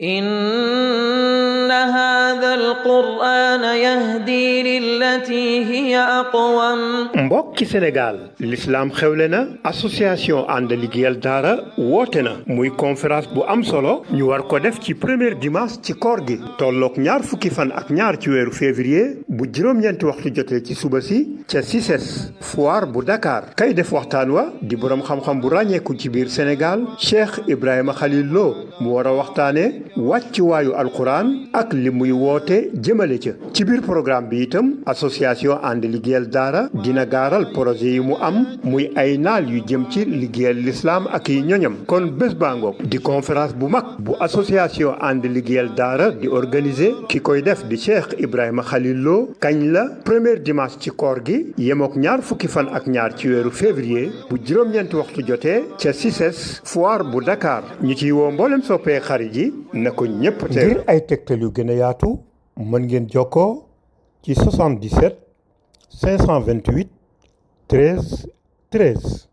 إن هذا القرآن يهدي للتي هي أقوم. mbokki Sénégal l'islam xewle na association ànd liggéeyal daara woote na muy conférence bu am solo ñu war ko def ci premier dimanche ci koor gi tolloog ñaar fukki fan ak ñaar ci weeru février bu juróom-ñeenti waxtu jotee ci suba si ca CICES foire bu Dakar kay def waxtaan wa di boroom xam-xam bu ràññeeku ci biir Sénégal Cheikh Ibrahima Khalil Lo mu war a waxtaane wàccuwaayu alquran ak li muy woote jëmale ca ci biir programme bi itam association ànd liggéeyal daara dina gaaral projet yi mu am muy ay naal yu jëm ci liggéeyal l'islam ak yi ñoñam kon bés baa ngoog di conférence bu mag bu association ànd liggéeyal daara di organiser ki koy def di Cheikh Ibrahima Khalil Lo kañ la premier dimanche ci koor gi yemook ñaar fukki fan ak ñaar ci weeru février bu juróom-ñeenti waxtu jotee ca CICES foire bu Dakar ñu ciy woo mboolem soppee xarit yi na ko ñépp te ngir ay tegtal yu gën a yaatu mën ngeen jokkoo ci 77 528 13 13